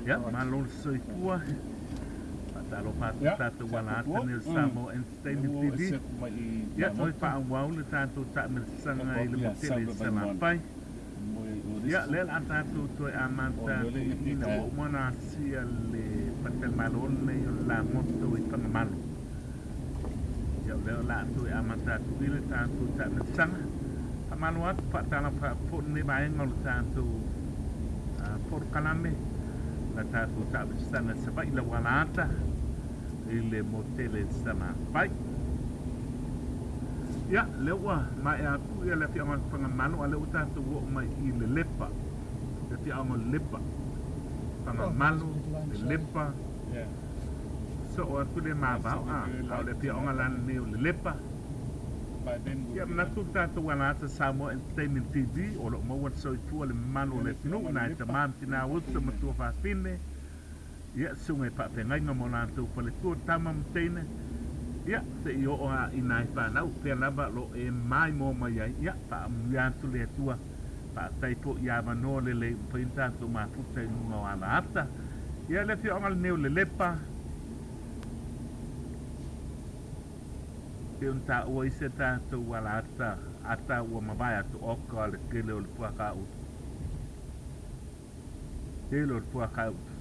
Ia, malo le soifua. Faatalofa atu tatou ala ata nei o le Samoa Entertainment TV. Ia, toe faaauau le tatou taamilosaga i le motele i Salafai. Ia, lea o le a tatou toe amata atu i ina ua uma ona asia le faletalimalo lenei o le Lagoto i Fagamalo. Ia, o lea o le a toe amata atu i le tatou taamilosaga. Faamalo atu, faatalofa atu foi lenei vaega o le tatou polokalame, la tatou taamilosaga i Savaii i Laualaata i le motele i Salafai. Ia, lea ua maea atu ia le afioaga o Fagamalo, a lea ua tatou oo mai i Lelepa, le afioaga o Lelepa. Fagamalo, Lelepa, soo atu le mavao, a, a o le afioaga la lenei o Lelepa. Ia, manatu le tatou alaata Samoa Entertainment TV, o lo o maua le soifua le mamalu o le atunuu, nai tama ma tina, uso ma tuafafine, Ia, susuga i faafeagaiga ma o latou faletua, tama ma teine, ia, se i oo lava i nai fanau, pea lava o lo o e maimoa mai ai, ia, faamanuia atu le Atua, faafetai foi i avanoa lelei ua mafai ona tatou mafuta i luga o alaata. Ia, le afioaga lenei o Lelepa, pei ona taua i se tatou alaata ata ua mavae atu, oka le tele o le puakautu. Tele o le puakautu.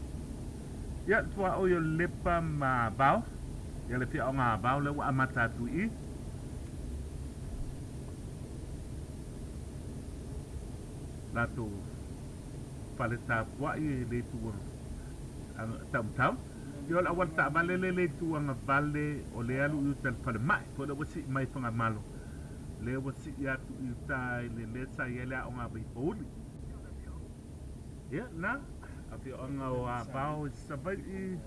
Ia, le tuaoi o Lelepa ma Avao, ia le fiaoga Avao lea ua amata atu i i. Latou fale tapuai i le itu taumatau. Ia o le auala taavale lea i le itu agavale o lea alu i uta i le falemai, po o lea ua sii mai i Fagamalo, lea ua sii atu i uta i le mea sa i ai le aoga a Vaipouli. Ia, na, afioaga o Avao i Savaii,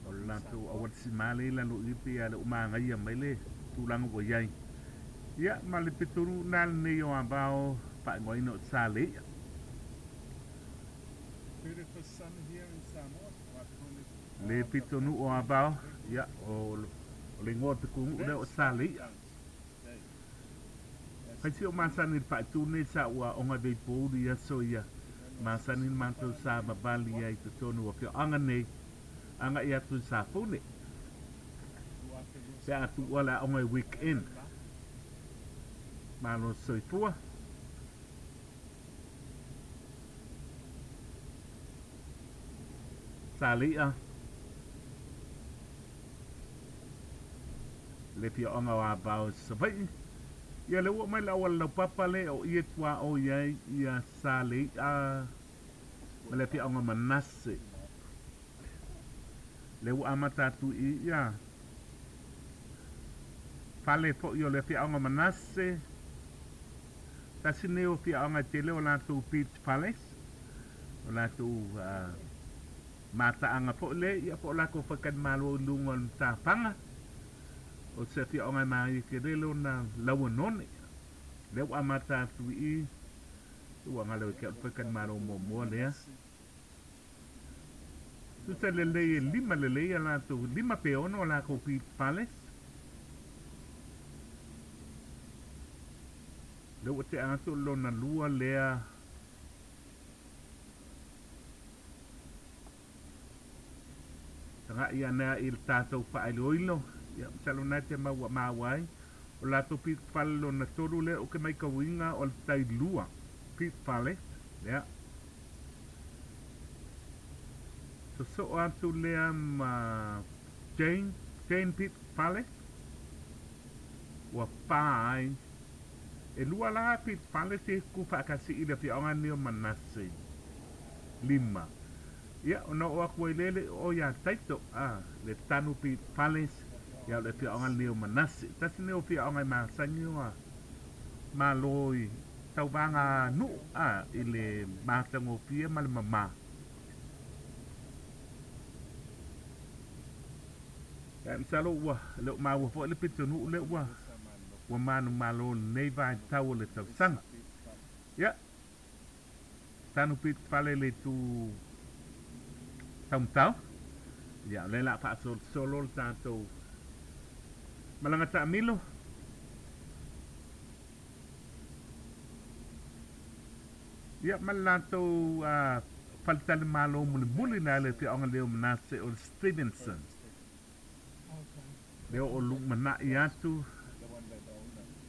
o le latou auala sima lea i lalo i i pei lava o lea ua magaia mai le tulaga ua i ai. Ia, ma le pitonuu lena lenei o Avao faaigoaina o Saleia. Le pitonuu o Avao, ia, o le igoa o le pitonuu lea o Saleia. Fai si o masani le faaitu nei sa ua aoga i Vaipouli i aso ia. Masani le matou sa vavali ai i totonu o afioaga nei agai atu i Safune pe a tuua le aoga i weekend. Malo le soifua. Saleia. Le afioaga o Avao i Savaii. Ia lea ua aumai le auala laupapa lea o i e tuaoi ai ia Salei'a ma le afioaga o Manase. Lea ua amata atu i ia fale foi o le afioaga o Manase. Tasi lenei o afioaga e tele o latou beach palace, o latou Mataaga foi lea ia po o latou faletalimalo i luga o le matafaga o se afioaga e malie tele lona lauanone. Lea ua amata atu i i, ua galo ia te au le faletalimalo muamua lea. Tusa lelei e lima lelei a latou, lima pe ono a latou Beach Palace. Lea ua tea atu o lona lua lea. Tagai ane ai i le tatou faailoilo, ia masalo na te maua maua ai. O latou pit fale lona tolu lea ou te maitauina o le tailua pit fale, ia. Sosoo atu lea ma Jane, Jane pit fale, ua pa ai. E lua la pit fale te ku faatasi i le afioaga nei o Manase. Lima. Ia, ona oo atu ai lea le o ia Taito, a, le Tanu Pit Fales, ia o le afioaga lenei o Manase. Tasi lenei o afioaga e masani ona malo i tauvaga nuu, a, i le matagofie ma le mama. Ia, masalo ua le o maua foi le pitonuu lea ua ua manumalo i lenei vaitau o le tausaga. Ia, Tanu pit fale le itu taumatau. Ia, o lea o le a faasolosolo le tatou malaga taamilo. Ia ma le latou faletalimalo mulimuli la le afioaga lea o Manase o le Stevenson. Lea o lumanai atu,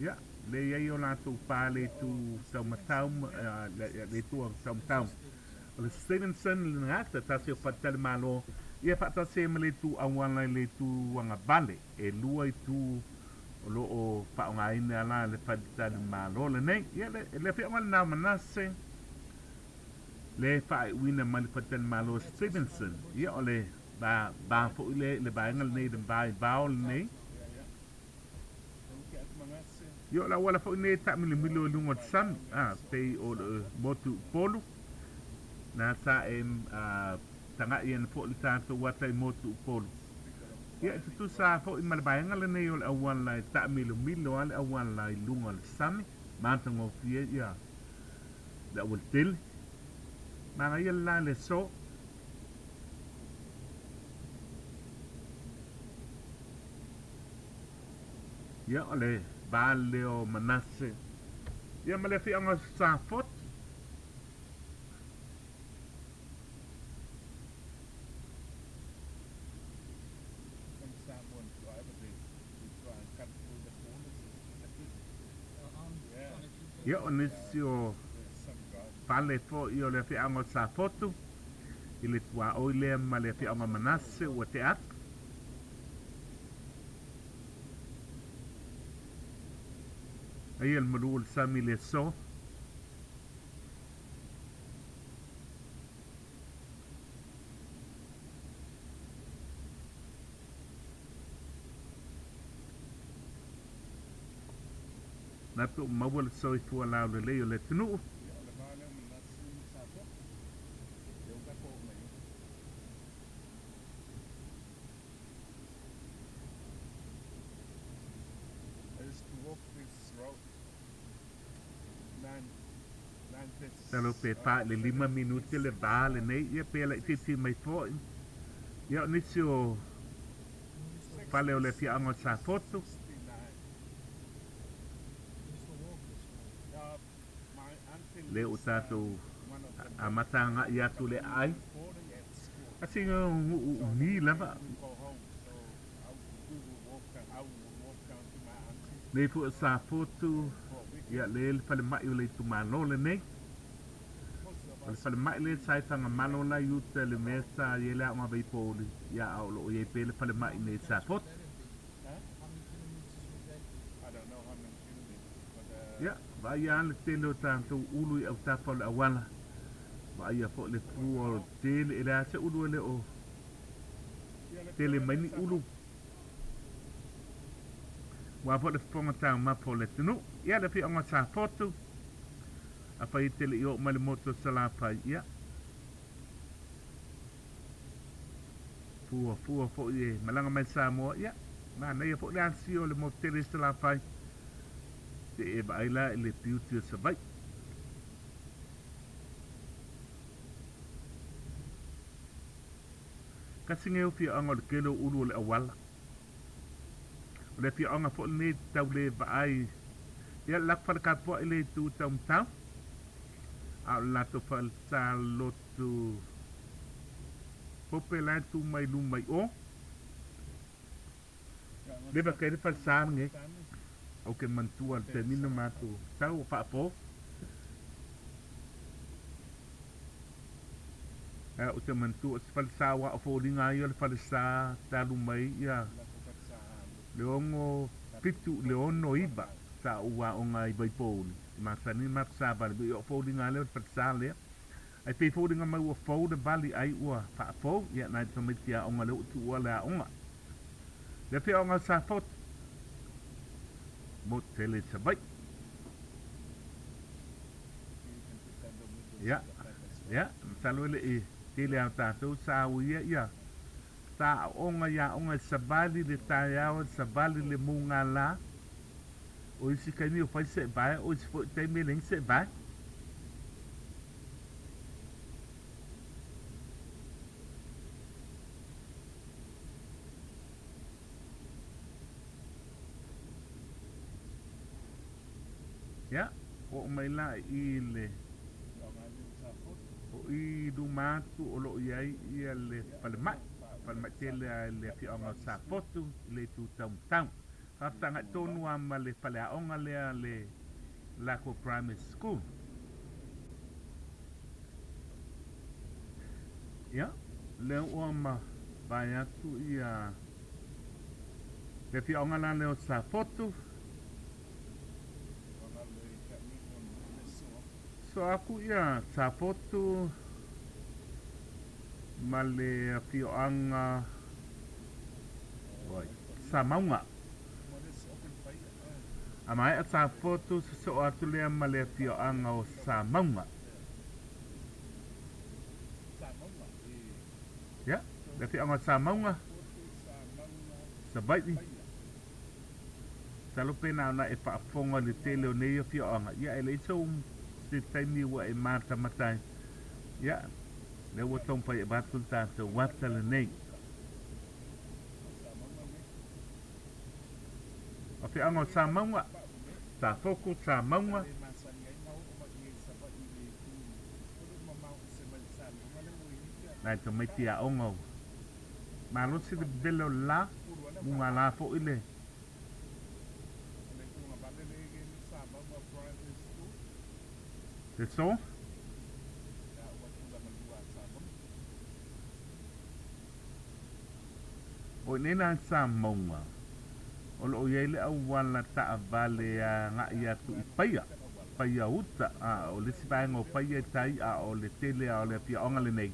ia, le i ai o latou pa le itu taumatau, le itu taumatau. O le Stevenson lena, se tasi o faletalimalo, ia faatasi ai ma le itu auala i le itu agavale, e lua itu o lo o faaaogaina la le faletalimalo lenei. Ia, le afioaga lena o Manase, le faaiuina mai le faletalimalo Stevenson. Ia, o le va, va foi le, le vaega lenei, le va i vao lenei. Ia, o le auala foi lenei e taamilomiloa i luga o le sami, a, pei o le motu Upolu. Na sa e taga'i ana foi le tatou ata i motu Upolu. Ia, e tutusa foi ma le vaega lenei o le auala e taamilomilo lava le auala i luga o le sami, matagofie ia le aualatele. Manaia le la i le aso. Ia, o le va lea o Manase ia ma le afioaga o Safotu. Ia, o nisi o fale foi o le afioaga o Safotu i le tuaoi lea ma le afioaga o Manase ua tea atu. Aia le malu o le sami i le aso. Na pe ua maua le soifua laulelei o le atunuu. Masalo pe fa i le lima minute le va lenei, ia pe laitiiti mai foi. Ia o nisi o fale o le afioaga o Safotu. Lea ua tatou amata agai atu le aai. A sina nuu umi lava. Nei foi o Safotu, ia le le falemai o le itumalo lenei. O le falemai lea sa i Fagamalo la i uta i le mea sa i ai le aoga Vaipouli, ia a o lo o i ai pea le falemai nei i Safotu. Ia, vaaia lava le tele o tatou ulu i autafa o le auala, vaaia foi le fua o le tele, e leai lava se ulu e le o tele mai ni ulu. Aua foi le fofoga taumafa o le atunuu. Ia, le afioaga o Safotu, afai e te le i oo mai le motu o Salafai, ia, fuafua foi e malaga mai Samoa, ia, manaia foi le asia o le motu tele i Salafai, te e vaai la i le beauty o Savaii. Kasi nei o afioaga o le tele o ulu o le auala. O le afioaga foi lenei tau le vaai ia le latou fale tapuai le itu taumatau, a o le latou fale salotu pope la e tu mai luma i o. Leva kai le fale sa lenei. Ou ke manatua le taimi na matou sau o faapo. Ou te manatua o se falesa aua o foliga ia o le falesa talu mai ia le ono fitu i le ono iva sa ou aoga ai i Vaipouli e masani ona matou savali mai o foliga lea o le falesa lea ae pei foliga mai ua fou le vali ai ua faafou ia nai tamaiti aoga lea ua tuua le aoga le afioaga o Safotu motu tele i Savaii. Ia, ia, masalo e le i tele a tatou sa uia ia sa aoga i aoga e savali le taeao e savali le mugala. O isi taimi o fai seevae, o isi foi taimi e leai ni seevae. Ia, oo mai la i le. O i i luma atu o lo o i ai ia le falemai, falemai tele a le afioaga o Safotu i le itu taumatau. Faafesagai tonu lava ma le faleaoga lea le Lako Primary School. Ia, lea ua mavae atu ia le afioaga la lea o Safotu. So aku ia Safotu ma le afioaga oi Samauga. A maea Safotu sosoo atu lea ma le afioaga o Samauga. Ia, le afioaga o Samauga, Savaii. Masalo pe na ona e faafofoga i le tele o nei afioaga, ia e leai sou se taimi ua e matamata ai. Ia, lea ua taumafai e avatu le tatou ata lenei. Afioaga o Samauga, Safotu, Samauga. Nai tamaiti aoga o Malosi le vevela o le la, mugala foi le. Le so. O inei la Samauga, o lo o i ai le auala taavale e agai atu i Paia, Paia uta, a o le isi vaega o Paia e tai, a o le tele lava o le afioaga lenei,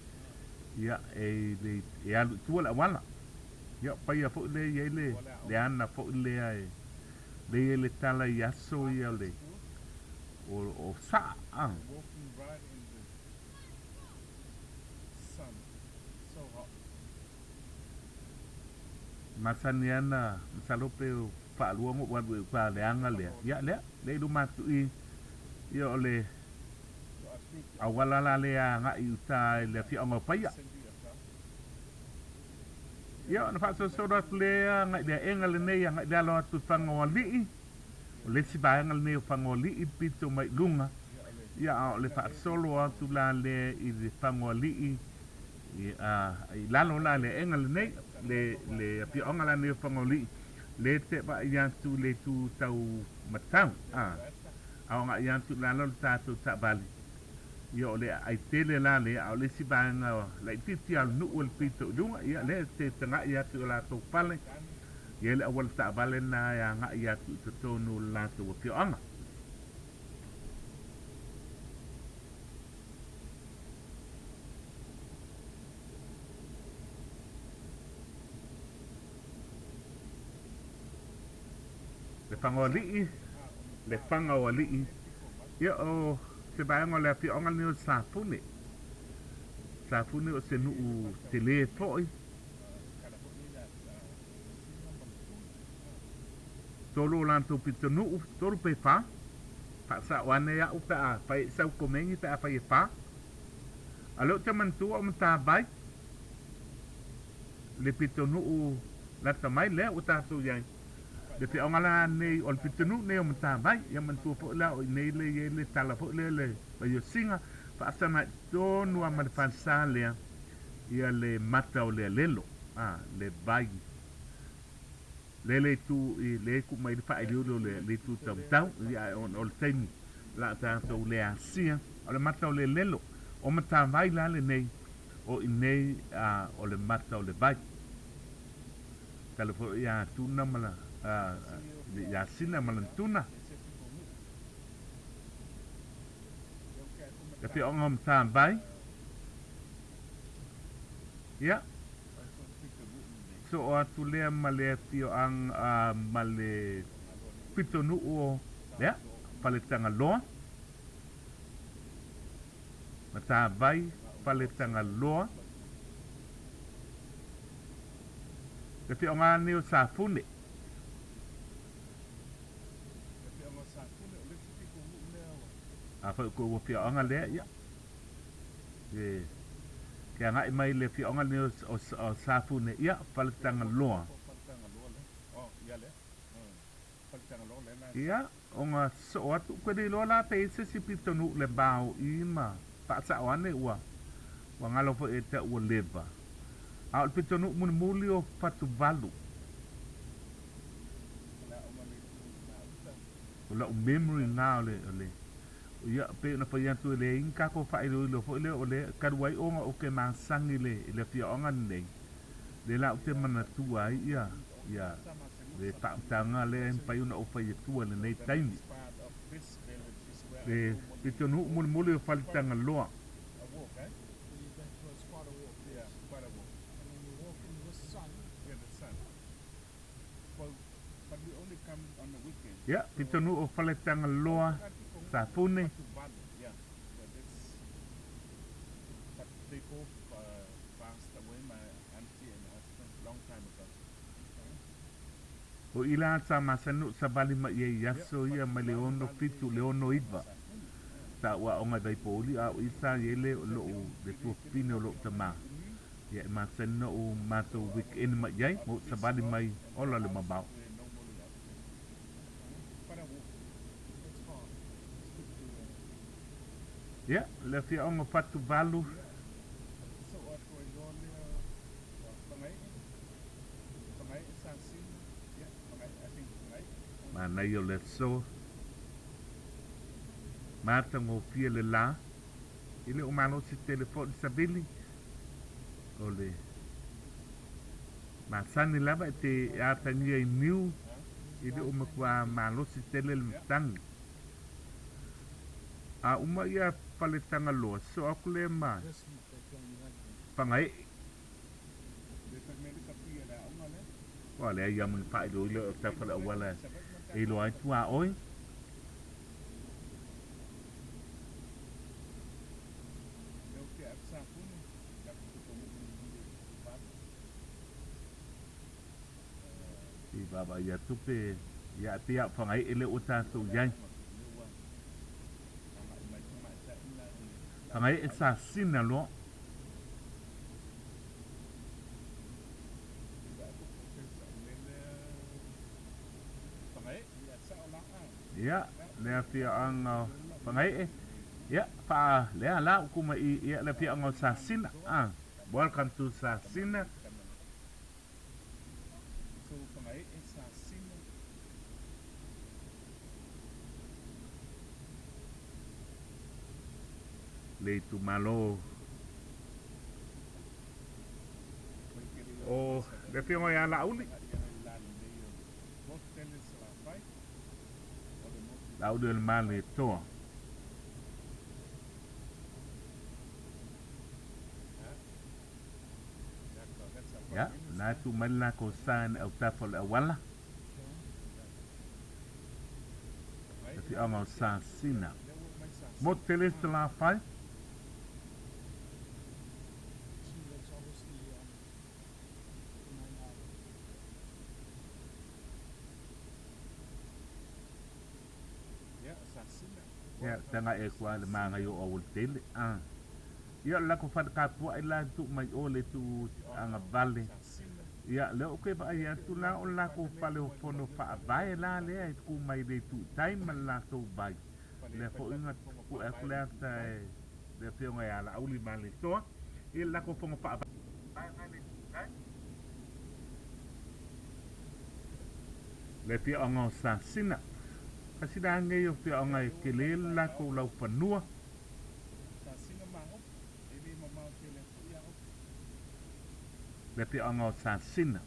ia, e, le, e alu i tua le auala. Ia, o Paia foi lea e i ai le, le ana foi lea e, lea e i ai le tala i aso ia o le, o, o saa, a. Masani ana, masalo pe faalua ona ou alu i uka le aga lea, ia lea, lea i luma atu i, ia o le auala la lea agai i uta i le afioaga o Paia. Ia ona faasolosolo atu lea agai le aega lenei agai le alo atu i Fagoalii, o le isi vaega lenei o Fagoalii pito mai i luga, ia a o le faasolo atu la lea i le Fagoalii I lalo la le aega lenei, le afioaga la nei o Fagoalii, le te vaai atu i le itu tau matau, a aoga i atu i lalo le tatou taavale, ia o le aai tele la lea, a o le isi vaega laitiiti lava o le nuu o le pito i luga, ia lea te tagai atu i o latou fale, i ai le auala taavale lena e agai atu i totonu o le latou afioaga. Le Fagoalii, le Fagaoalii, ia o se vaega o le afioaga lenei o Safune. Safune o se nuu tele foi. Tolu o latou pitonuu, tolu pe fa. Faasao ane au pe a fai sau komeni pe a fai e fa. A lea ou te manatua o Matavai, le pitonuu lata mai lea ua tatou i ai. Le afioaga la nei, o le pitonuu nei o Matavai, ia manatua foi la o i inei lea e i ai le tala foi lea le vaiosiga, faasaga'i tonu lava ma le falesa lea, ia le mata o le alelo, a, le vai. Lea le itu i le ku mai le faailiuli o le itu taumatau, ia ae ona o le taimi la tatou le asia, o le mata o le lelo, o Matavai la lenei, o inei a o le mata o le vai. Tala foi ia Tuna ma la, ia Sina ma lana tuna. Le afioaga o Matavai, ia, Soo atu lea ma le afioaga ma le pitonuu o lea, Faletagaloa, Matavai, Faletagaloa, le afioaga nei o Safune. Afai o kou afioaga lea, ia, e ke agai mai le afioaga lenei o Safune, ia, Faletagaloa. Ia, ona soo atu, koe le iloa la pe i ai se isi pitonuu le bao i ma faasao ane ua. Ua galo foi ia te au ua leva. A o le pitonuu mulimuli o Fatuvalu. O lau memory lena o le, o le, ia, pei ona fai atu e leai ni tatou faailoilo foi lea o le talu ai ona ou te masani i le, i le afioaga lenei, lea la ou te manatua ai ia, ia le faautaga lea e mafai ona ou fai atua i lenei taimi. Le pitonuu mulimuli o Faletagaloa. Ia, pitonuu o Faletagaloa, Safune. O i la sa masani ou savali mai i ai i aso ia mai le 67 i le 69. Sa ou aoga i Vaipouli a o i sa i ai le lou le tuafafine o lou tama. Ia e masani na ou matou weekend mai i ai ma ou savali mai ola le mamao. Ia, le afioaga o Fatuvalu. Manaia o le aso. Matagofie le la. E le o malosi tele foi le savili. O le masani lava e te atagia i niu, e le o matua malosi tele le matagi. A uma ia Faletagaloa, sosoo atu lea ma Fagaee. Ua leai lava ma ni faailoilo o tafa le auala e iloa ai tuaoi. I vaavaai atu pe ia pei a o Fagaee lea ua tatou i ai. Fagaee sasina loa. Ia, le afioaga o Fagaee, ia, faa, lea la uku mai i, ia, le afioaga o Sasina. Ah, welcome to Sasina. Le itumalo o le Afioga ia Laauli. Laauli o le Malietoa. Ia, na e tuu mai le latou sign autafa o le auala. Le afioaga o Sasina. Motu tele Salafai. Ia, tagai atu lava i le manaia o Aualatele. A. Ia, o le latou fale tapuai la e tuu mai o le tuu agavale. Ia, lea ou te vaai atu la o le latou fale o fono faavae la lea e tu mai le itu i tai ma le latou vai. Lea foi na pue atu le ata e le Afioga ia Laauli Malietoa i le latou fono faavae mai le itu i tai. Le afioaga o Sasina. Kasi la nei o afioaga e tele le latou laufanua. Le afioaga o Sasina.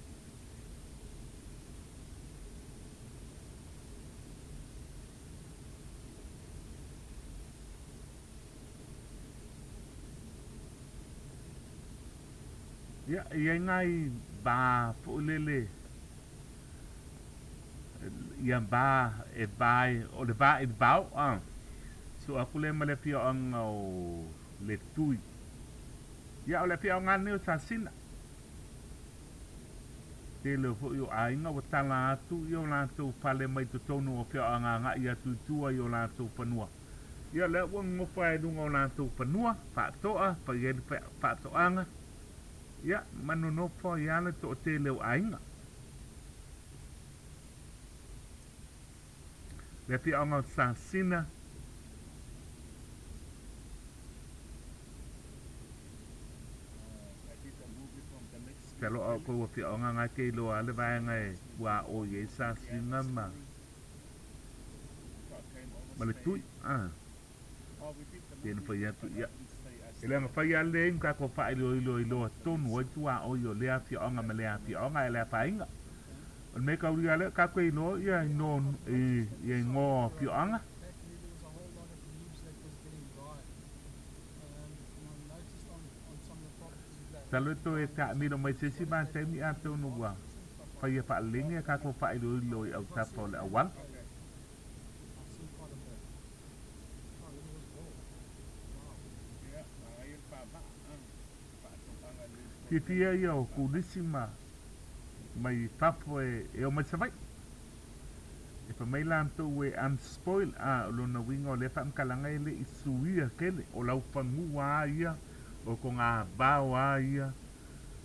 Ia, e i ai nai va foi lele, ia va e va o le va i le vao, a. So aku lea ma le afioaga o Letui. Ia, o le afioaga lava lenei o Sasina. Tele foi o aiga ua tala atu i o latou fale mai totonu o afioaga agai atu i tua i o latou fanua. Ia, lea ua nonofo ai i luga o latou fanua, faatoa, fai ai le faatoaga, ia, ma nonofo ai lava le toatele o aiga. Le afioaga o Sasina. Masalo a o kou afioaga ga ke iloa le vaega e ua aʻo i ai sasiga ma ma le tui a pei ona fai atu ia e le mafai lava lelei ona tatou faailoilo iloa tonu ai tuaoi o lea afioaga ma lea afioaga ae le afaina. O le mea taulia lea tatou te iloa ia igoa ia igoa o afioaga. Masalo e toe taamilo mai se isi vaitaimi atonu ua faia faalelei ni a tatou faailoilo i autafa o le auala. Fiafia ia o turisi ma mai fafo e omai Savaii. E fai mai latou e unspoil, a o lona uiga o lea faamatalaga e le i suia tele, o laufanua a ia, o togavao a ia,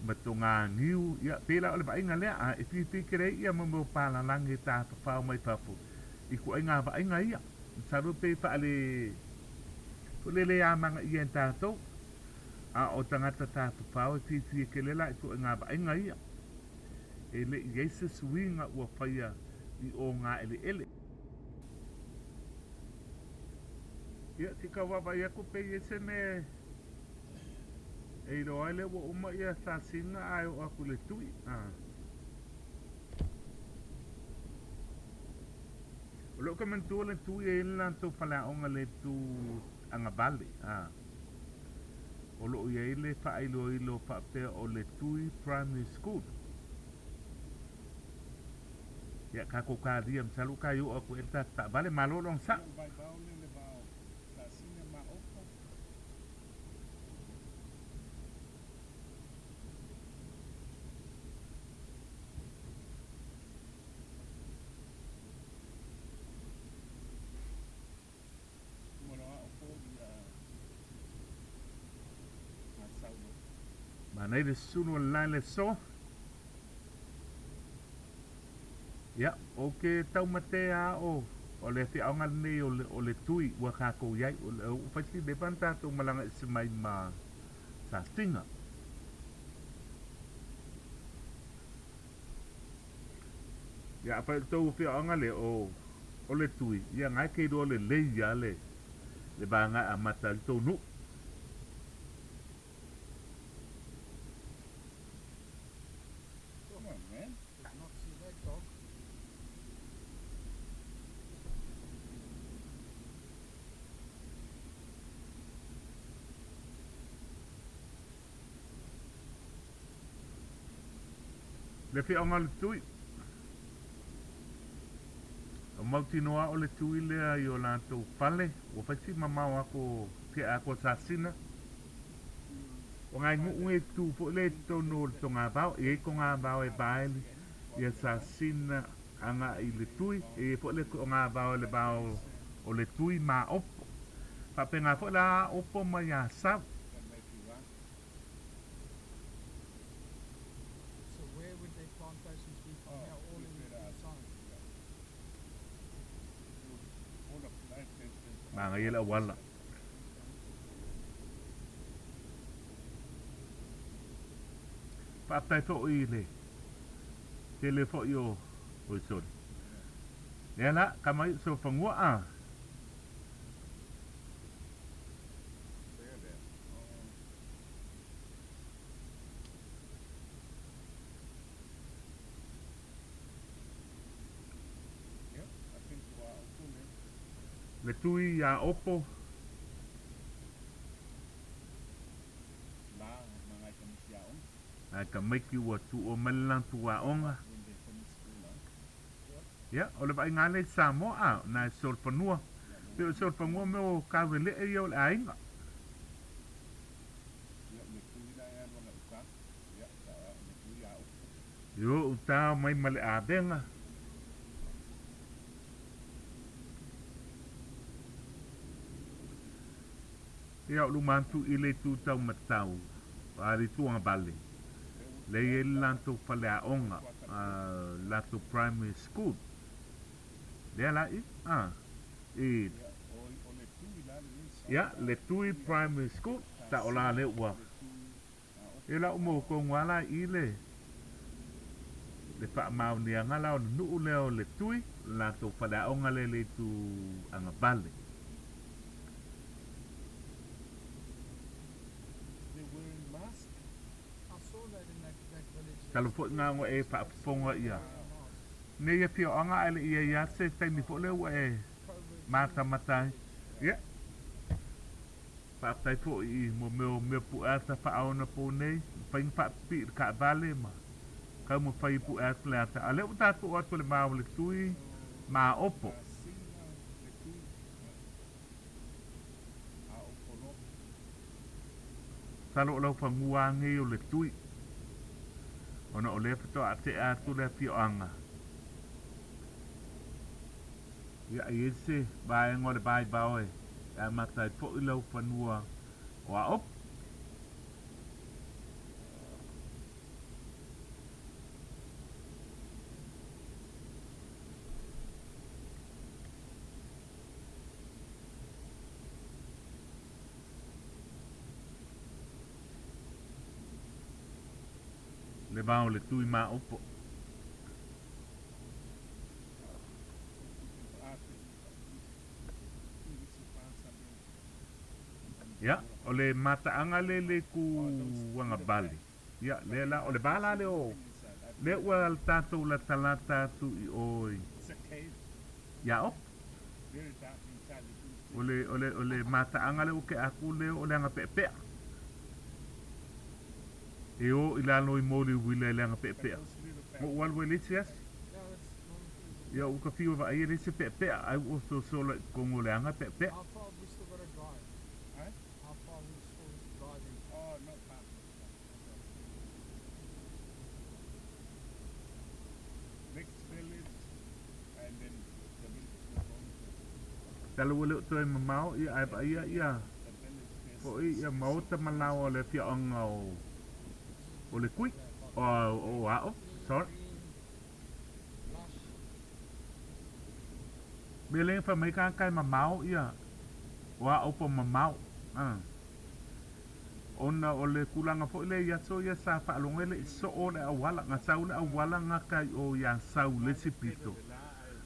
ma toganiu, ia pei la o le vaaiga lea, a e fiafia tele ai ia mo mea o palalagi e tafafao mai fafo i ituaiga vaaiga ia. Masalo pe faale foi lele le amanaia e tatou, a o tagata tafafao e fiafia tele la i ituaiga vaaiga ia. E le i ai se suiga ua faia i o gaeleele. Ia, se i tau vaavaai atu pe i ai se mea e iloa ai lea ua uma ia sasina ae oo atu i le tui. A. O lea ou te manatua le tui e i ai le latou faleaoga i le itu agavale. A. O lo o i ai le faailoilo faapea o le Tui Primary School. Ia, tatou talia, masalo ua tai oo atu i ai le tatou taavale. Malo le onosai. Manaia le sulu o le lae le aso. Ia, ou te taumatea lava o, o le afiaoga lenei o le, o le tui ua tatou i ai. O le, ua fai si leva ona tatou malaga ese mai ma Sasina. Ia, afai o le tou afiaoga lea o, o le tui, ia na e te iloa lelei lava le, le vaega e amata ai le tou nuu. Le afioaga o le Tui. O mautinoa o le tui lea i o latou fale, ua fai si mamao atu o tea atu a Sasina. O nai nuu e tu foi lea i totonu o le togavao, e i ai togavao e vae ia Sasina agai i le tui, e i ai foi le togavao i le va o le tui ma Aopo. Faapena foi la Aopo mai Asau. Manaia le auala. Faafetai foi i le tele foi o oi sorry. Lea la, tama i so fanua a. Le tui iā Opo. Ae tamaiti ua tuua mai le latou aoga. Ia, o le vaaiga lava lea i Samoa, a, na e solofanua. Pei o le solofanua mea o Kawelee ia o le aiga. I o uta mai ma le avega. Ia o luma atu i le itu taumatau, a le itu agavale, lea e i ai le latou faleaoga, le latou primary school. Lea la i, a, i, ia, le Tui Primary School, ta o la lea ua, e la uma o kou ngā la i le, Le faamaoniaga la o le nuu lea o Letui, le latou faleaoga lea i le itu agavale. Talu foi na ona e faafofoga ia nei afioaga ae le i i ai lava se taimi foi lea ua e matamata ai. Ia, faafetai foi i mo mea o mea pu'e ata faaonapo nei, mafai ona faapipii i le taavale ma taumafai e pu'e atu le ata. A o lea ua tatou oo atu i le va o le tui maopo. Masalo o lau fanua lava nei o le tui, ona o lea faatoa tea atu le afioaga. Ia, e i ai se vaega o le vaivao e amata ai foi lau fanua o Aopo. Le va o le tui maopo. Ia, o le mataaga lea i le itu agavale, ia, lea la, o le va la lea o, lea ua tatou latalata atu i o i Iaopo. O le, o le, o le mataaga lea ua tea atu lea o le agapeapea. E o i lalo i moli uila i le agapeapea. Na ou alu ai i le isi aso. Ia, ua ta fiu e vaai e leai se peapea, ae ua ososola i totonu o le aga peapea. Tala ua le o toe mamao ia ae vaaia ia foi ia maota ma laoa o le afioaga o o le Kui o o Ao sorry. Mea le fai mai tagata e mamao ia o Aopo mamao a. Ona o le tulaga foi lea i aso ia sa faalogo ai le i soo le auala, na sau le auala gata i o i Asau i le isi pito,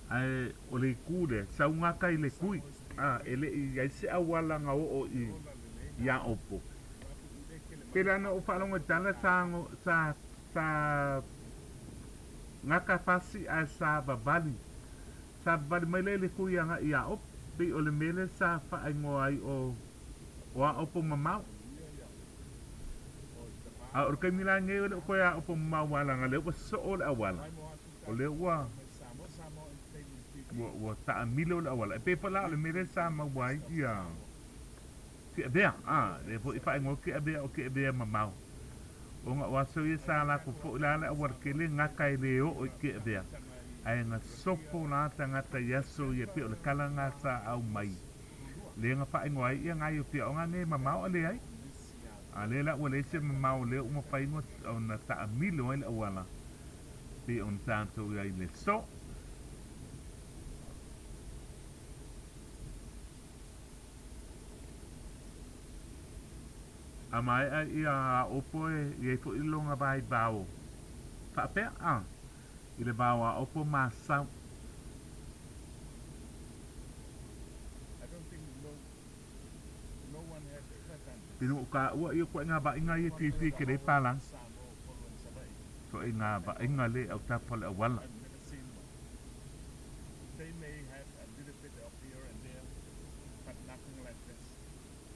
ae o le itu lea, sau gata i le Kui, a, e le i i ai se auala na oo i i Aopo. Pei la ona ou faalogo i tala sa sa sa gata pasi ae sa vavali, sa vavali mai lea i le Kui agai i Aopo, pei o le mea lea sa faaigoa ai o o Aopo mamao. A o le taimi la lenei e le o toe Aopo mamao aua leaga o lea ua soo le auala, o lea ua ua ua taamilo le auala. E pei foi la o le mea lea sa maua ai ia Tiavea, a, lea foi e faaigoa Tiavea o Tiavea mamao. Ona o aso ia sa latou foi la le auala tele gata e le oo i Tiavea, ae na sopo la tagata i aso ia pei o le tala na sa aumai. Lea na faaigoa ai ia nai afioaga nei mamao a leai. A lea la ua leai se mamao lea ua mafai ona taamilo ai le auala pei ona tatou i ai i le aso. A maea ia Aopo e i ai foi lona vaivao faapea, a, i le vao Aopo ma Sau. Pinu o ka ua ia koe ngā vaaiga ia fiafia i ke lei palagi. Koe ngā vaaiga le au tapa le auala.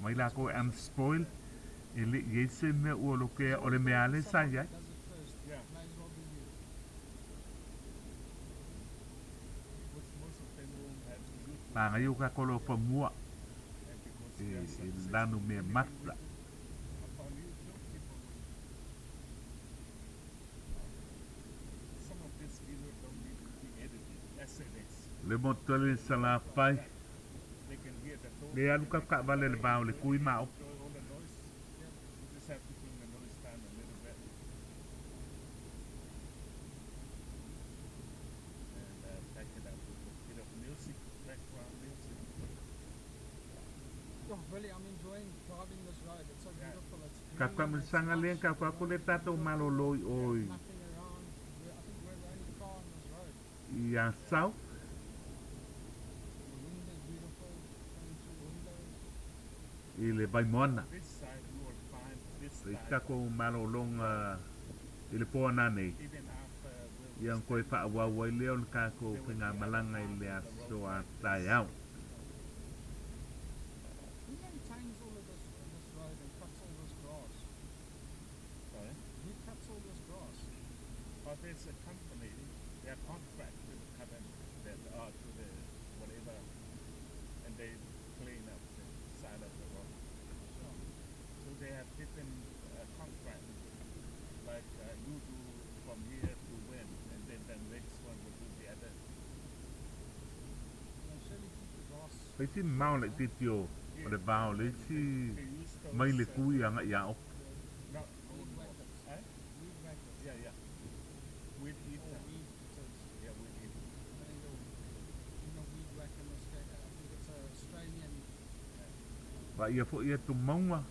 Mai lākou e unspoil, e le i ai se mea ua lokea o le mea ale sa i ai. Pāngai o ka kolo pamua e lanu mea mata. Le motu le Salafai. Le alu ka taavale le va o le Kui ma Aopo. Ka taamilosaga lea ka aku le tatou malolo i o i i Asau. I le Vaimoana. I se tatou malologa i le po ananei, ia ona toe faaauau ai lea o le tatou faigamalaga i le aso a taeao. Fai si mamao laitiiti o le va o le isi mai le tui agai ia Aopo. Vaaia foi atu mauga.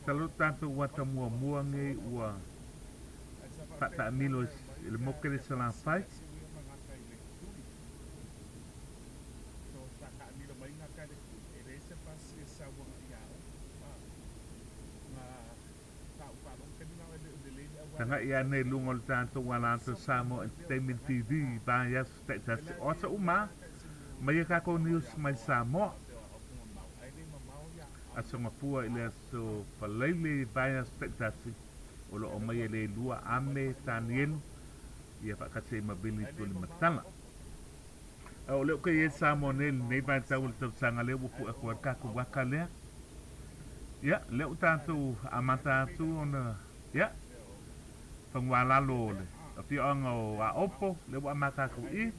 Masalo tatou ata muamua nei ua faataamilo i le moke le Salafai. Tagai ane i luga o le tatou alata Samoa Entertainment TV i vaiaso taitasi o aso uma mai e tatou news mai Samoa. Aso Gafua i le aso Faraile i vaiaso taitasi o lo o mai e le lua Ame Tanielu ia faatasi ai ma Billy Tulimatala. A o lea ua i ai Samoa nei i lenei vaitau o le tausaga lea ua pue atu ai le tatou ata lea. Ia, lea ua tatou amata atu ona, ia, Fagualalo o le afioaga o Aopo, lea ua amata atu i.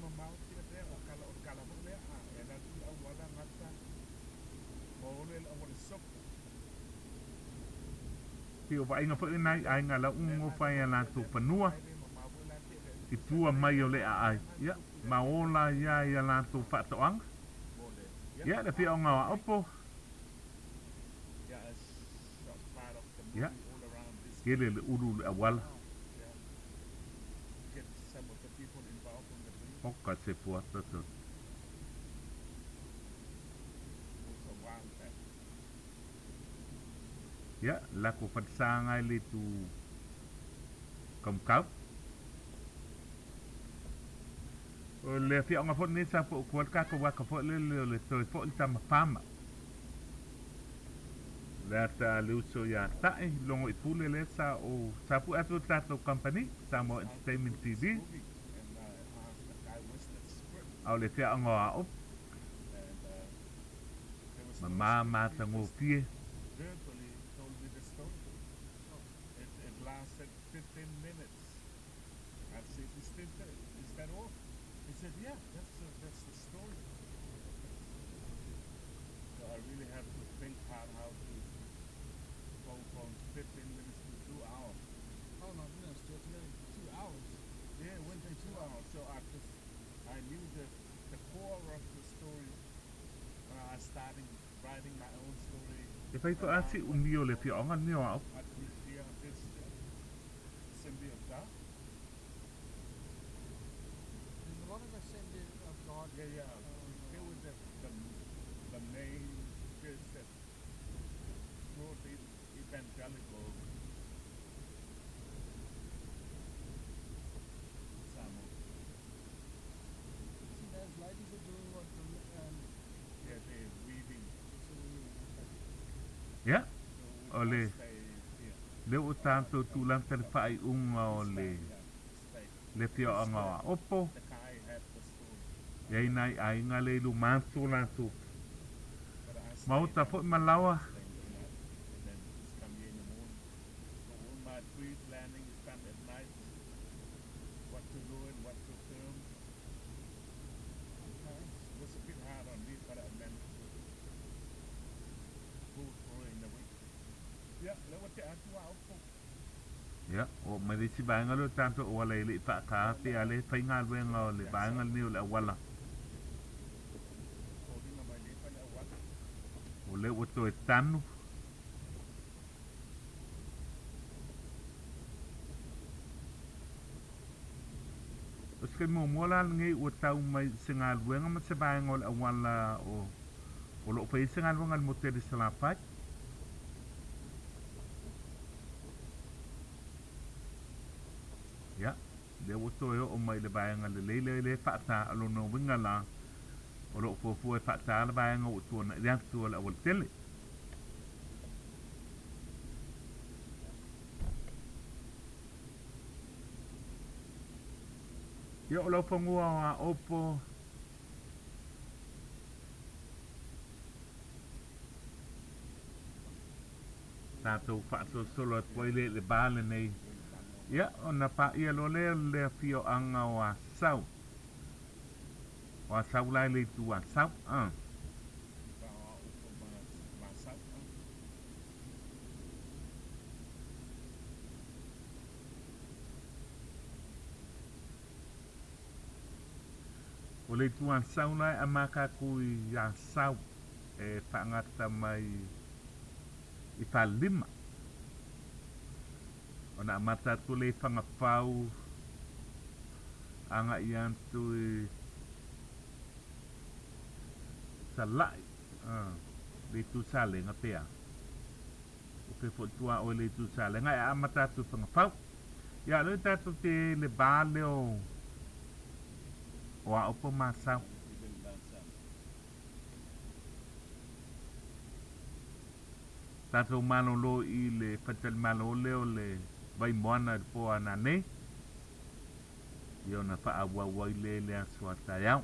Pei o vaaiga foi lena i aiga lauugu fai a latou fanua i tua mai o le aai, ia, ma ola ia i a latou faatoaga. Ia, le afioaga o Aopo, ia, tele le ulu i le auala. Oka se puata tonu. Ia, lako falesāga i le itu kaumukau. O le afioaga foi lenei sa pu'u ai le tatou ata foi lele o le toe foi le tama fama. Le ata a le uso iā Ta'i, logo i pule lea sa ou sa pu'e atu i le tatou company, Samoa Entertainment TV. A o le afioaga o Aopo, mamā matagofie. E fai fa'a si umi o le afioaga lenei o Aopo. Ia, o le lea ua tatou tulaga i le faaiuga o le le afioaga o Aopo, e i ai nai aiga lea i luma atu o latou maota foi ma laoa. Ia, oo mai le isi vaega lea o le tatou auala e le i faata pe a le faigaluega o le vaega lenei o le auala. O lea ua toe tanu. O se taimi muamua la lenei ua tau mai i se galuega ma se vaega o le auala o o lo o fai ai se galuega a le motele i Salafai. Ia, lea ua toe oo mai i le vaega lelei lea e le faata, o lona uiga la, o lo o fuafua e faata le vaega ua tuanai atu o le aualatele. Ia, o lau fanua o Aopo, Tatou faasolosolo atu ai lea i le va lenei, ia, ona paia loa lea o le afioaga o Asau. O Asau la e le itu Asau, a. O le itu Asau la e amata atu i Asau e faagata mai i Falelima. Ona amata atu lea i Fagafau agai atu i Salai, le itu Salega pe a. O fea foi tua oe le itu Salega e amata atu i Fagafau. Ia, lea tatou te le va lea o Aopo ma Asau. Tatou malolo i le faletalimalo lea o le Vaimoana i le po a nanei, ia ona faaauau ai lea i le aso a taeao.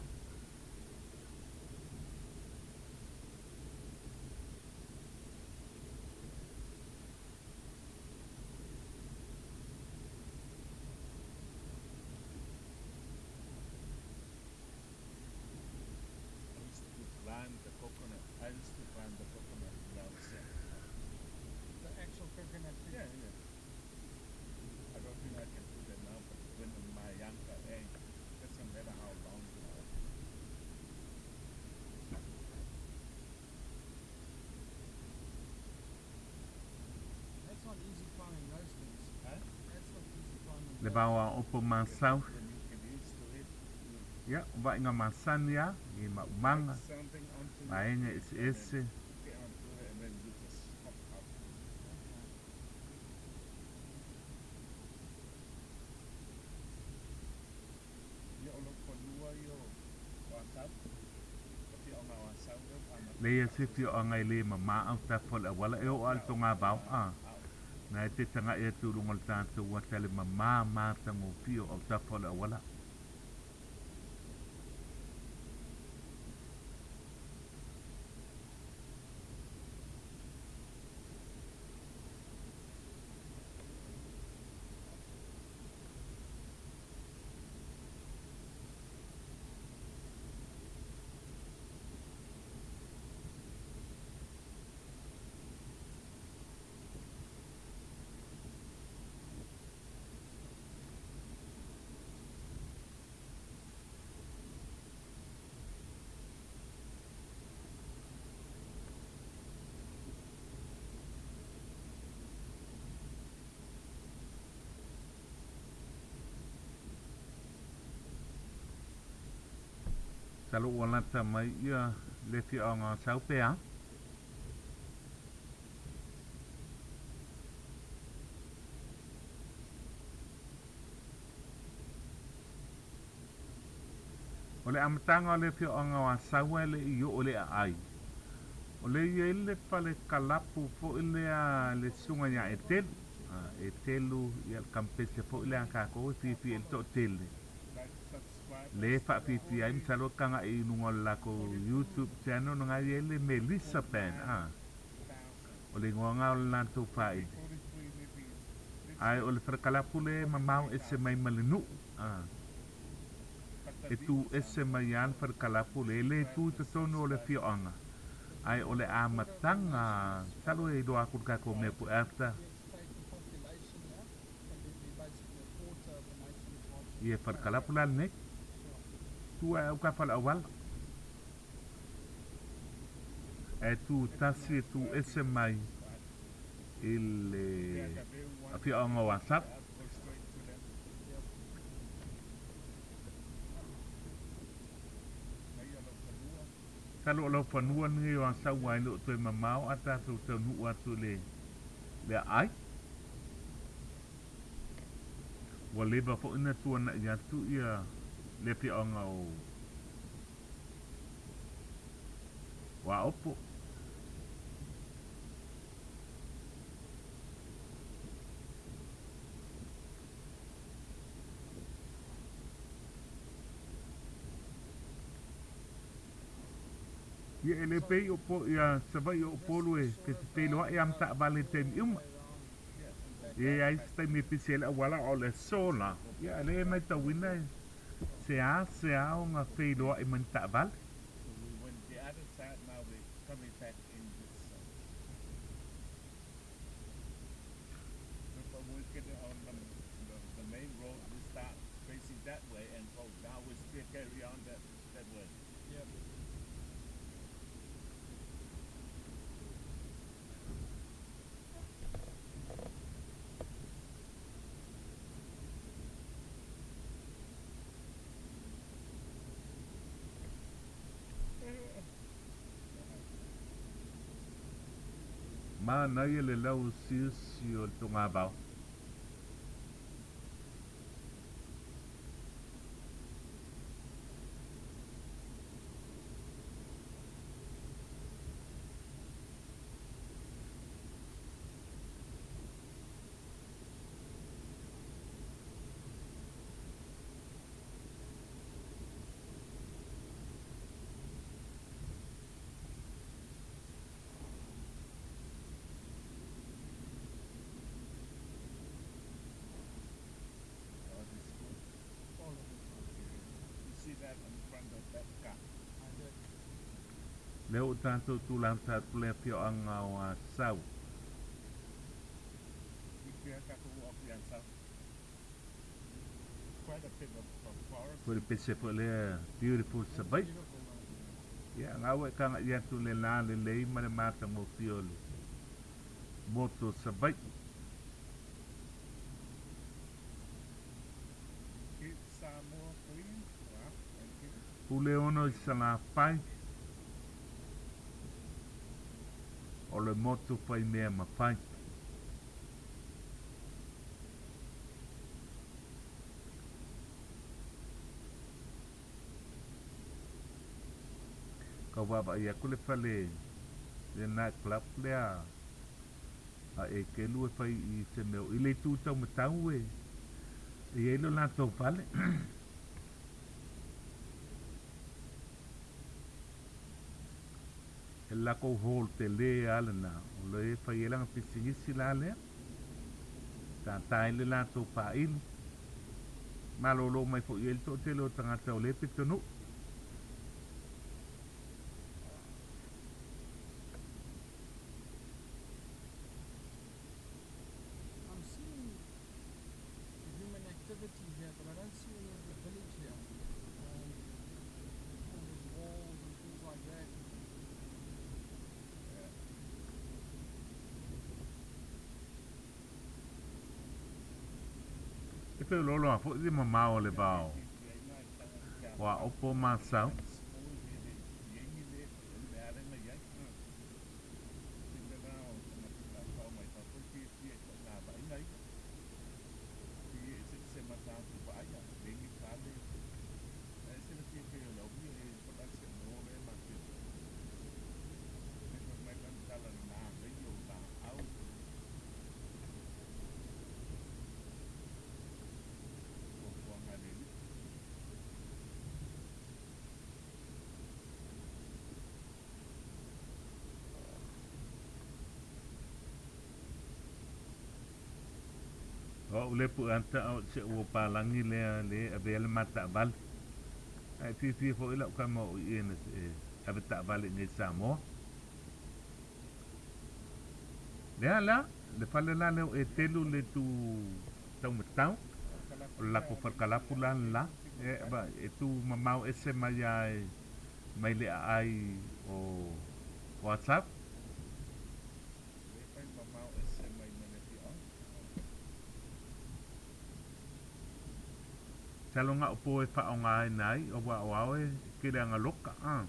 I used to grind the coconut. I used to grind the coconut without sand. The actual coconut tree? Yeah, yeah. I don't think I can do that now, but when in my younger age, doesn't matter how long you are. That's not easy climbing those things. Huh? That's not easy climbing Le those. vao a Opo ma Sau. When you get used to it, you Ia, o vaaiga masani a, i add maumaga, something onto it vaega and then eseese. get onto it and then you just hop up. Okay. Leia se fioaga e le mamā autafa o le auala e oo lava i le togavao a na e te tagai atu i luga o le tatou ata le mamā matagofie o autafa o le auala. Masalo ua lata mai ia le fioaga o Sau pe a? O le amataga o le afioaga o Asaua e le i oo i le aai. O lea i ai le fale kalapu foi lea le susuga ia Etelu. Etelu, ia le kampese foi lea a tatou e fiafia i le toatele. Le faafiafia ai masalo e taga'i i luga o le latou YouTube channel na i ai le Melissa Band. O le igoa lena o le latou faaili. Ae o le fale kalapu lea e mamao ese mai ma le nuu. E tu ese mai lava le fale kalapu lea, e le tu i totonu o le afioaga. Ae o le amataga, masalo e iloa atu le tatou mea po after ia falekalapu la lenei. Tu ae au ka fale auala. Ae tu tasi e tu ese mai i le afioaga o Asau. Masalo o lau fanua lenei o Asau ae le o toe mamao a tatou taunuu atu i le aai. Ua leva foi ona tuanai atu ia le afioaga o Aopo. Ia e le pei o po, ia Savaii o Upolu e te feiloai lava ma taavale i taimi uma. E i ai se taimi e pisi ai le auala a o le aso la, ia lea e matauina e seasea ona feiloai ma ni taavale. Manaia le lausiusi o le togavao. Lea ua tatou tulata atu le afioaga o Asau. Foi le pese foi lea Beautiful Savaii. Ia, na ua e taga'i atu le la lelei ma le matagofie o le motu o Savaii. Puleono i Salafai, o le motu fai mea mafai. Ka vaavaai atu le fale le night club lea a Ekelu e fai i se mea o i le itu taumatau e i ai lo latou fale. He lako hall tele lava lena, o le e fai ai lana pisinisi la lea. Tata ai le latou paaili. Malolo mai foi i ai le toatele o tagata o lea pitonuu. I'm seeing human activity here, but I don't see any of the village here. Um, all these walls and things like that. E feoloolo lava foi le mamao o le vao o Aopo ma Asau. O au lea pue ata o si ou papalagi lea le avea le ma taavale. Ae fiafia foi lau tama o i na ave taavale i nei Samoa. Lea la, le fale la lea o Etelu le tu taumatau, o le latou falekalapu la le la, e, e tu mamao ese mai a e, mai le aai o, o Asau. Talo ga o po e faaaogaina ai, aua o ao e kele aga loka, a.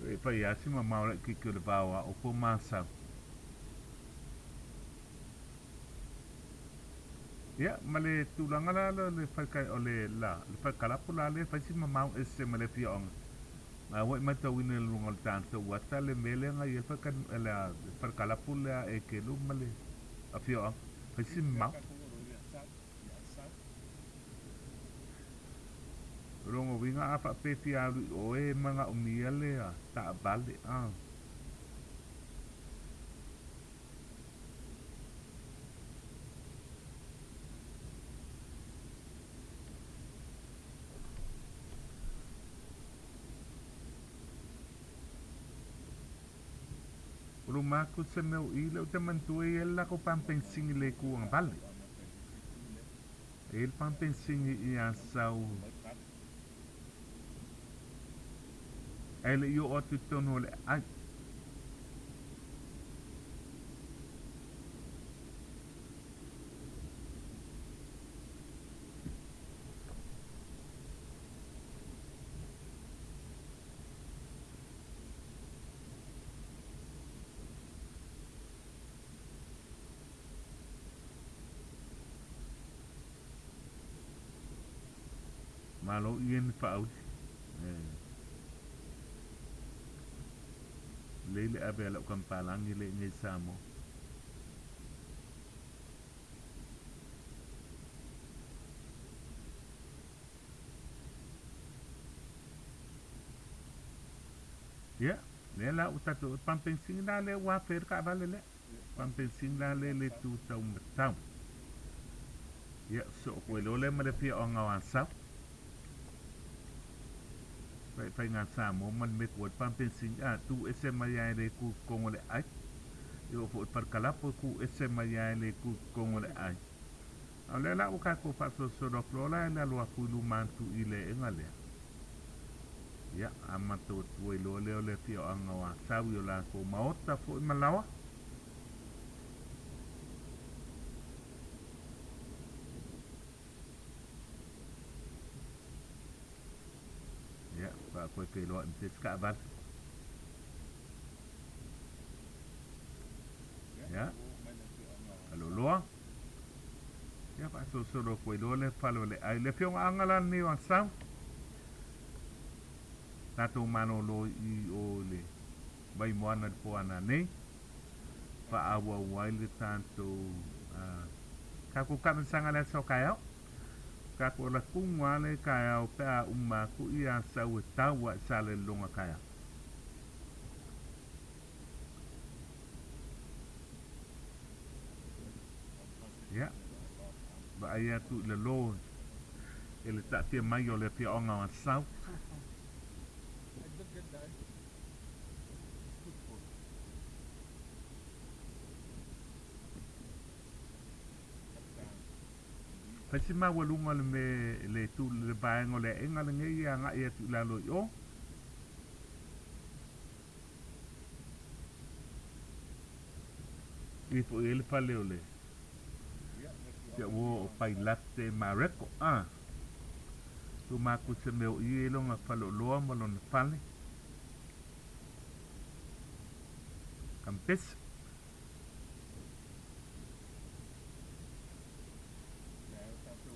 E fai lava si mamao laitiiti o le va o Aopo ma Asau. Ia, ma le tulaga la lea o le fale o le la, le fale kalapu la lea e fai si mamao ese ma le afioaga. A ua e matauina i luga o le tatou ata le mea lea na i ai le fale kalapu lea a Ekelu ma le afioaga. Fai si mamao. O lona uiga a faapea e fia alu i oe e manaomia le taavale a. O lo makou se mea o i lea ou te manatua e i ai le latou pampensini i le itu agavale. E i ai le pampensini i Asau ae le i oo atu i totonu o le aai. Malo i e ni faauli. Lelei le ave a lau kampalagi le i nei Samoa. Ia, lea la ua tatou pampensini la lea ua afe ai le taavale lea. Pampensini la lea le tu taumatau. Ia, soo koe loa lea ma le afioaga o Asau. Fai faiga Samoa ma le mea tuai le pampensini a tu ese mai lava e le tu i totonu o le aai. E oo foi i le falekalapo e tu ese mai lava e le tu i totonu o le aai. A o lea la ua tatou faasolosolo atu loa la e le alo atu i luma atu i le eega lea. Ia, amata atu ai loa lea o le afioaga o Asau i o latou maota foi ma laoa. Ia, faatoa toe feiloai ma se isi taavale. Ia, aloloa. Ia, faasolosolo atu ai loa le fale o le ai. Le afioga la lenei o Asau, tatou malolo i o i le Vaimoana i le po a nanei, faaauau ai le tatou, tatou taamilosaga i le aso a taeao. Tatou ala tumu lava le taeao pe a uma atu ia Asau e tau ae sa le lona taeao. Ia, vaai atu i lalo i le taatia mai o le afioaga o Asau. Fai si maualuga o le mea le tu le vaega o le aega lenei e agai atu i lalo i o. I foi ai le fale o le Te ua o Pailate Mareko a. Tu maku se mea o i e lona fale o loa ma lona fale. Kampesi.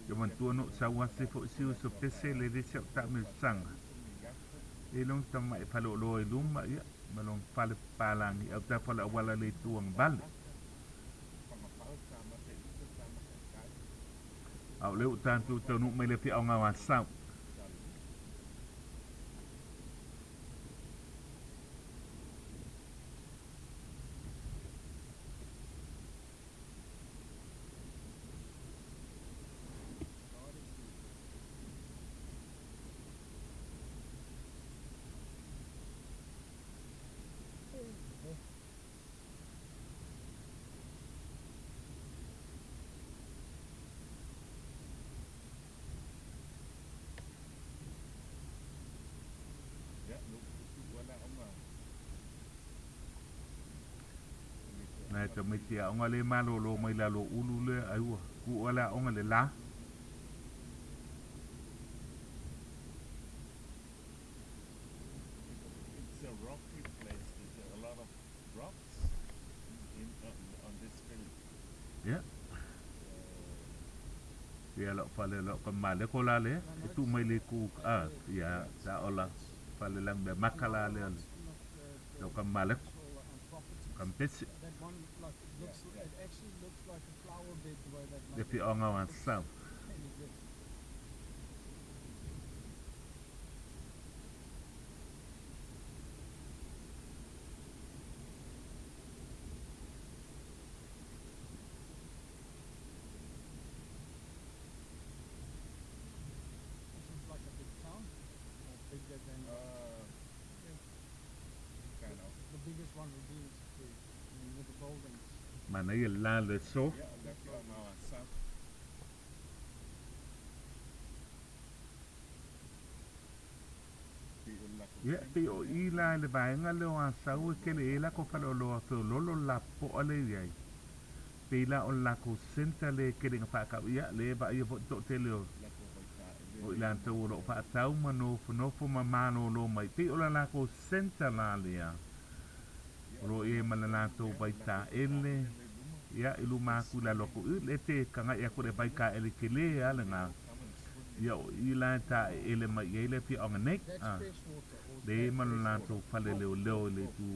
Ia manatua na ou sau ase foi si uso pese le le si au taamilosaga. E lona tamai faleoloa i luma ia ma lona fale papalagi autafa o le auala le itu agavale. A o lea ua tatou taunuu mai le afioaga o Asau. Nai tamaiti aoga le malolo mai lalo ulu lea ai ua kuua le aoga le la. It's a rocky place. There's a lot of rocks in on, on this village. Ia. Ia lau fale lau ka male ko la le e tu mai le ku a ia sa ola fale lang me makala le lau ka male kampesi. That one, like, it looks, it actually looks like a flower bed the way they've Le made it. afioaga o Asau. Really good. This is like a big town, or bigger than Uh, kind of. the biggest one would be in Sikri, I mean, with the buildings. Manaia le la le aso. Yeah, le afioaga o Asau. Ia, e pei o i la i le vaega lea o Asau e kele ai lako faleoloa feololo lapopoa lea e i ai. Pei la o le lakou centre lea e kele ina faakau ia lea e vaaia foi le toatele o o i latou o lo o faatau ma nofonofo ma malolo mai. Pei o le lakou centre la lea o lo o i ai ma le latou vaitaele ia i luma atu i lalo atu i le te tagai atu i le vaitaele tele lava lena. Ia o i la e taeele mai i ai le afioaga nei That's a fresh water, or is le that ma le fresh latou water? fale Oh, leoleo i le itu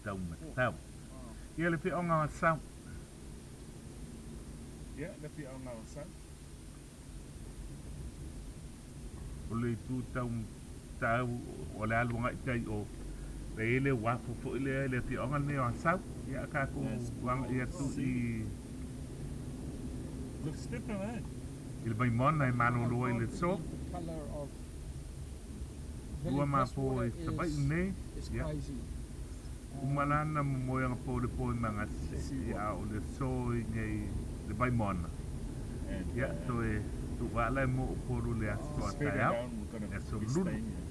taumatau. wow. Ia le afioaga o Asau. Ia, le afioaga o Asau. O le itu taumatau o le alu agai tai o le i ai le uafu foi lea i le afioaga lenei o Asau. Ia a tatou There's agai people atu see. i Looks different, eh? i le Vaimona e I malolo ai can't le aso. believe the color of Lua village. This ma po water i Savaii is nei, is ia, crazy. uma Um, la na momoeaga po o le po i Magase, ia, a Seawater. o le aso i nei le Vaimona. And Ia, toe tuuvaa la e mo Upolu le aso it's a further taeao, down, we're le gonna aso be Lulu. staying here.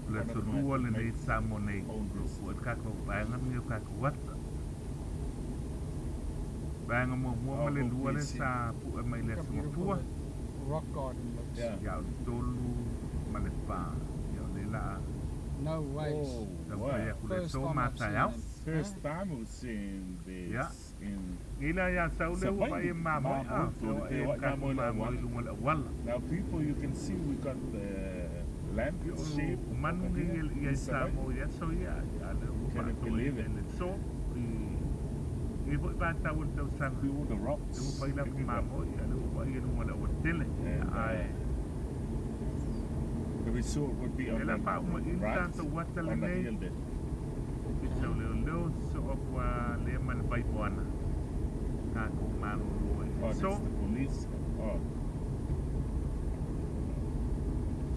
O le One aso of my Lua lenei mates Samoa nei, owned o lo o this. fua ai le tatou vaega lenei o tatou ata. Vaega muamua ma I le hope lua we lea see. sa pue mai le look how Aso beautiful Gafua, that rock garden looks. Yeah. ia o le tolu ma le fa, ia o lea la a No ways. Oh, taumafai wow. atu le First aso time ma I've seen taeao. that. First Huh? time we've seen Ia, this in i la ia sau lea ua vaai e Savaii. mamoe a, Mamoe, feoai te e le wai tatou mamoe le mamoe i awala. luga o le auala. Now, people, you can see we got the lamp Ia o shape o manu over nei here e ia in i Savaii. Samoa i aso ia, ia lea ua Can you faatoa believe i it? le aso i i foi vaitau o le tausaga. See all the Lea ua rocks fai latou everywhere. mamoe, ia lea ua vaai i luga o le aualatele. Ia And ae the resort would be e on la the faauma i le right, tatou ata on the lenei, hill there. Ofisa o Leoleo soo kua lea ma le Vaimoana tatou malolo ai le Oh, aso. that's the police. Oh,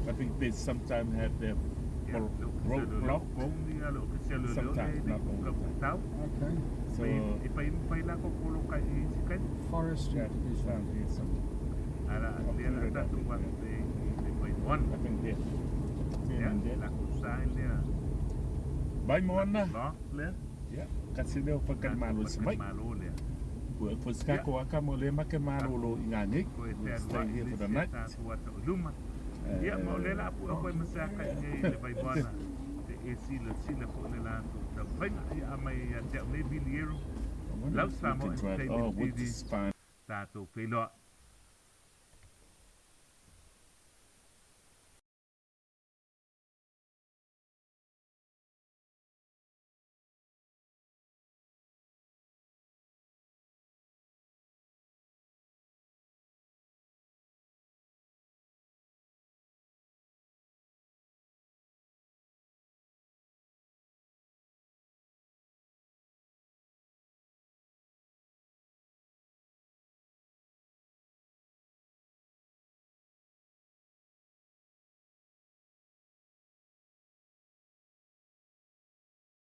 I think they sometimes have their Ia, le Ofisa o Leoleo roadblock. kouni a le Ofisa o Leoleo lea Sometimes, e le not itu all the time. taumatau. Okay. So, E fai ma fai lako poloka i isi kaimi. Forestry yeah, division. down here somewhere. Ae la I'll lea figure la it out tatou later. atu i le Vaimoana. I think there. Turn Ia, in there. lako sa lea, Bye, lako Moana. lock lea, Yeah. Kasi leo tatou pagkalmalo sa may. pagkalimalo lea. Ua Ia, fuskako aka mo le make malo lo ingani. tatou e We'll fealuai stay i here le for the isi a night. tatou ata o luma. Ia, ma o lea la a pu'a koe ma se aka i nei le Vaimoana. e silasila foi le latou taumafaiga. Ia aumai ia te au nei Biliero, I wonder Lau if we Samoa can drive. Entertainment Oh, with TV, this fine. tatou feiloai.